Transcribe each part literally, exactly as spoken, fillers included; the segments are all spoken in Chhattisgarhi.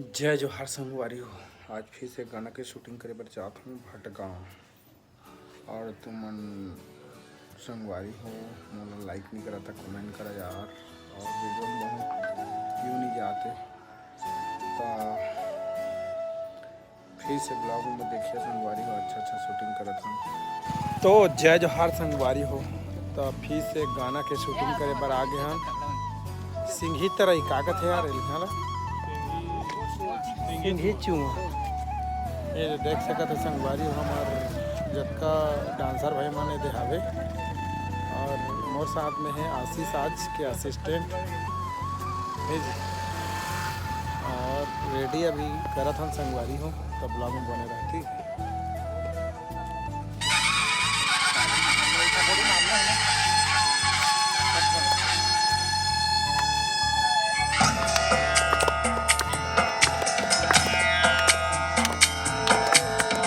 जय जोहार संगवारी हो, आज फिर से गाना के शूटिंग करे बर जात हूँ भटगांव। और तुमन संगवारी हो, मोला लाइक नहीं करत, कमेंट करा यार। और वीडियो में बहुत व्यू नहीं जाते, तो फिर से ब्लॉग में देखिए संगवारी हो, अच्छा अच्छा शूटिंग करत हन। तो जय जोहार संगवारी हो, तो फिर से गाना के शूटिंग करे बर आ गे हन। सिंघी तरई का कथे यार, एलिहा ला? सिंघी चुआ। ये देख सकत हो संगवारी हो, हमार जतका डांसर भाई मन एदे हावे। और मोर साथ में है आशीष, आज के असिस्टेंट है जी। और रेडी अभी करत हन संगवारी हो, तो ब्लॉग में बने रहती।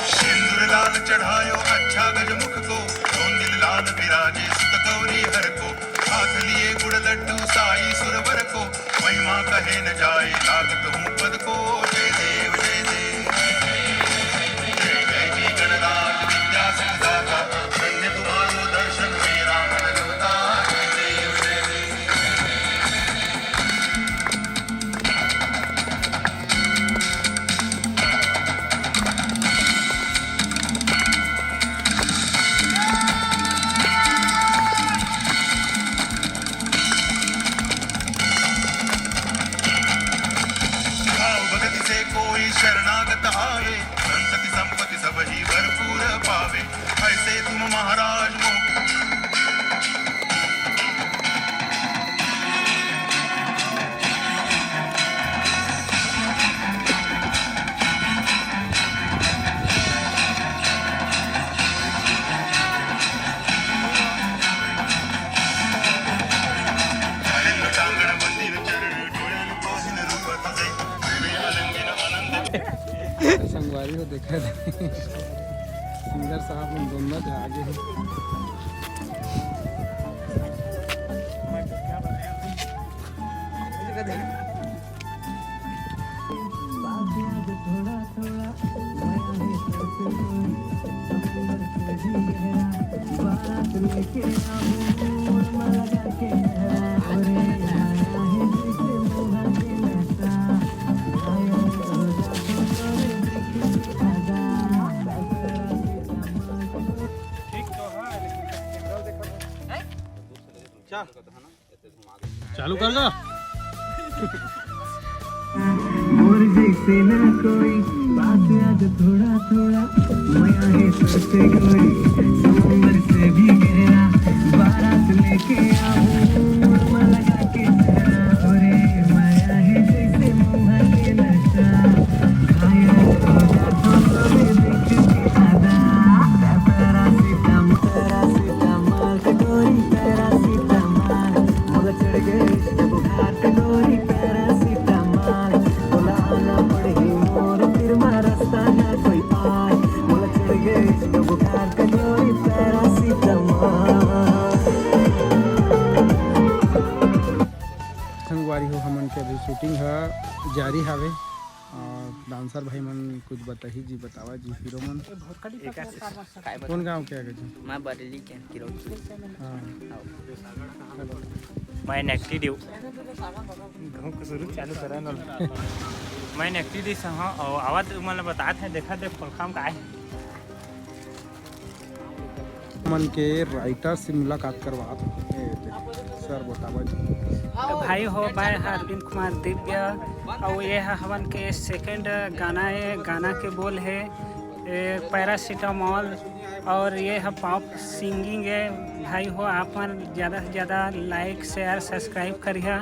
सिंदूर लाल चढ़ायो अच्छा गजमुख को, कौन दिल लाल विराजे सुत गौरी हर को। हाथ लिए गुड़ लड्डू साई सुरवर को, महिमा कहे न जाए लागत हूँ पद को। जय देव जय देव, जय जय जी गणराज विद्या सिद्धाता, धन्य तुम्हारो दर्शन मेरा मन रमता। जय देव जय देव। भाव भगति से कोई शरणागत आवे, धन सति संपत्ति सब ही भरपूर पावे। ऐसे तुम महाराज मोह संगवारी हो देखा, सिंगर साहब मन दोनों जा आगे हैं। चालू कर दो। मोर जैसे ना कोई, बात याद थोड़ा थोड़ा, मया है सबसे गोरी, समुंदर से भी गहरा, बारात लेके आऊं, मुरमा लगा के जरा, ओरे मया है जैसे महुआ के नशा, घायल हो जाता तो मैं देख के आधा, पैरासीटामोल, पैरासीटामोल, कटोरी पैरासीटामोल, मोला चढ़ गए इश्क बुखार, कटोरी पैरासीटामोल, बोला आना पड़ही मोर, फिर मां रास्ता ना कोई पाए, मोला चढ़ गए इश्क बुखार, कटोरी पैरासीटामोल। संगवारी हो, हमन के अभी शूटिंग ह जारी हावे। और डांसर भाई मन कुछ बताही जी, बतावा जी, हीरो मन। कौन गांव के आगे जी? मैं बरेली के, किरोकी। हाँ। मैं नेगेटिव। कहूँ के शुरू चालू करा न। मैं नेगेटिव से हाँ, और आवाज मन बतात है, देखा दे फुल काम का है। मन के राइटर से मुलाकात करवात हे। ए, सर बतावा जी। भाई हो, मैं ह अरविंद कुमार दिव्य, और ये ह हमन के सेकंड गाना है। गाना के बोल है ए, पैरासीटामोल, और ये ह पॉप सिंगिंग है। भाई हो, आप मन ज्यादा से ज्यादा लाइक, शेयर, सब्सक्राइब करिहा।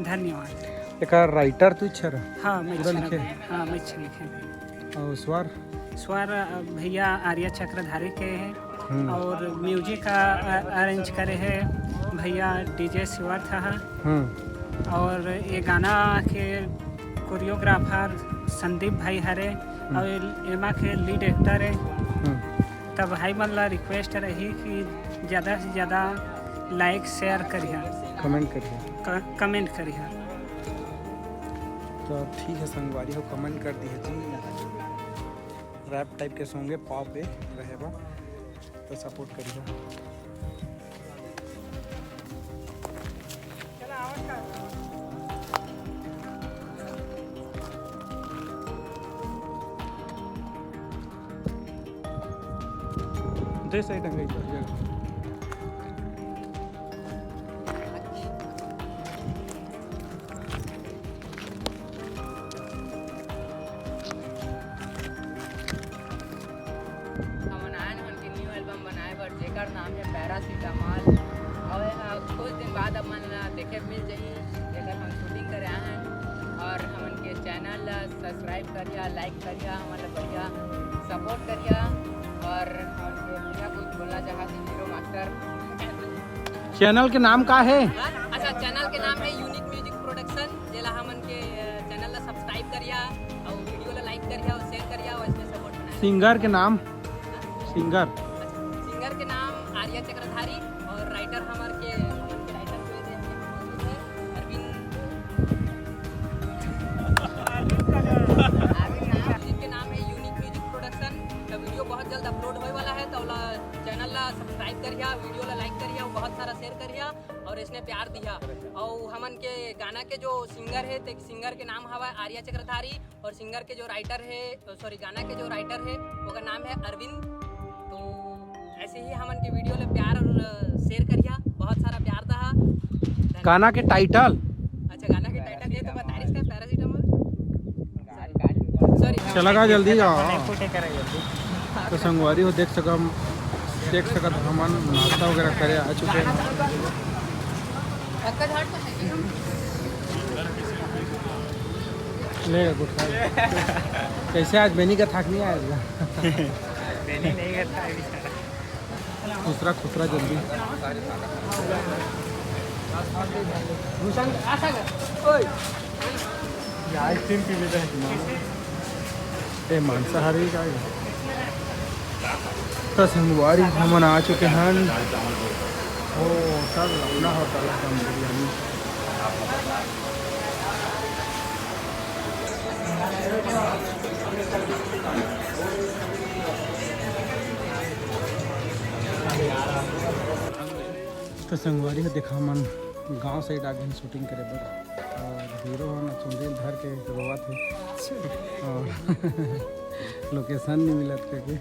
धन्यवाद। एकर राइटर तू छर? हाँ, मैं पूरा छर लिखे? हाँ, मैं छर लिखे। और स्वर? स्वर, अ, भैया आर्या चक्रधारी के हैं। हम्म। और म्यूजिक का, अ, अरेंज करे हैं भैया डीजे शिवर था। हम्म। और ये गाना के कोरियोग्राफर संदीप भाई हरे। हम्म। और एमा के लीड एक्टर है। हम्म। तब भाई मन ला रिक्वेस्ट रही कि ज्यादा से ज्यादा लाइक, शेयर करिहा। कमेंट करिहा। क-, कमेंट करिहा। तो ठीक है संगवारी हो, कमेंट कर दिया जी, रैप टाइप के सॉन्ग है, पॉप है, रहे बा तो सपोर्ट करिए। जय सही टंगाई। हमन आए हन हमन के न्यू एल्बम बनाए बर, जेकर नाम है पैरासीटामोल। और एहा कुछ दिन बाद आप मन ला देखे मिल जाही, जेकर हम शूटिंग करे आए हैं। और हमन के चैनल ला सब्सक्राइब करिया, लाइक करिया, हमन ला बढ़िया सपोर्ट करिया। और हमन के बिना कुछ बोला जहाँ की हीरो मास्टर। चैनल के नाम का है? अच्छा, चैनल के नाम है यूनिक म्यूजिक प्रोडक्शन, जेला हमन के चैनल ला सब्सक्राइब करिया और वीडियो ला लाइक करिया और शेयर करिया और इसमें सपोर्ट बनाए। सिंगर के नाम? सिंगर? अच्छा, सिंगर के नाम आर्या चक्रधारी और राइटर हमर के, हमन के राइटर जो है, अरविंद। अरविंद का नाम, म्यूजिक के नाम है यूनिक म्यूजिक प्रोडक्शन। तो वीडियो बहुत जल्द अपलोड होए वाला है, तो ओला चैनल ला सब्सक्राइब करिया, वीडियो ला लाइक करिया, बहुत सारा शेयर करिया और इसने प्यार दिया। और हमन के गाना के जो सिंगर है, ते सिंगर के नाम हवा आर्या चक्रधारी और सिंगर के जो राइटर है, सॉरी, गाना के जो राइटर है, ओकर नाम है अरविंद। तो ऐसे ही हमन के वीडियो ले प्यार और शेयर करिया, बहुत सारा प्यार दहा। गाना के टाइटल? अच्छा, गाना के टाइटल ये तो बता रही इसका पैरासीटामोल। सॉरी। चला गा जल्दी जाओ। तो संगवारी हो देख सकम, देख सकत हमन नाश्ता वगैरह करे आ चुके हैं। ले गुटखा ले। कैसे आज बेनी का थाक नहीं आया? बेनी नहीं करता है बेचारा। खुसरा, खुसरा जल्दी। भूषण, आ सागर, ओए। ये आइसक्रीम पी लेते हैं। ए, मांसाहारी का है? तो संगवारी हमन आ चुके हैं होटल, अपना होटल दम बिरयानी। तो संगवारी हो, देखा, हमन गांव साइड आ गए शूटिंग करे बर, और हीरो ह ना चुंदी धर के रोवत है, और लोकेशन नहीं मिलत करके।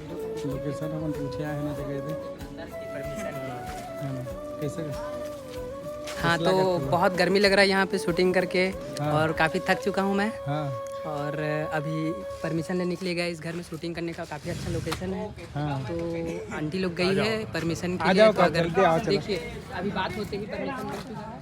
लोकेशन हमन पूछे आए हैं ना जगह पे। हाँ, कैसे का? हाँ, तो बहुत गर्मी लग रहा है यहाँ पे शूटिंग करके। हाँ। और काफ़ी थक चुका हूँ मैं। हाँ। और अभी परमिशन लेने के लिए गए इस घर में शूटिंग करने का। काफ़ी अच्छा लोकेशन है। हाँ। तो आंटी लोग गई है परमिशन के लिए, तो अगर जल्दी आओ, चलो। देखिए, अभी बात होते ही परमिशन मिल चुका है।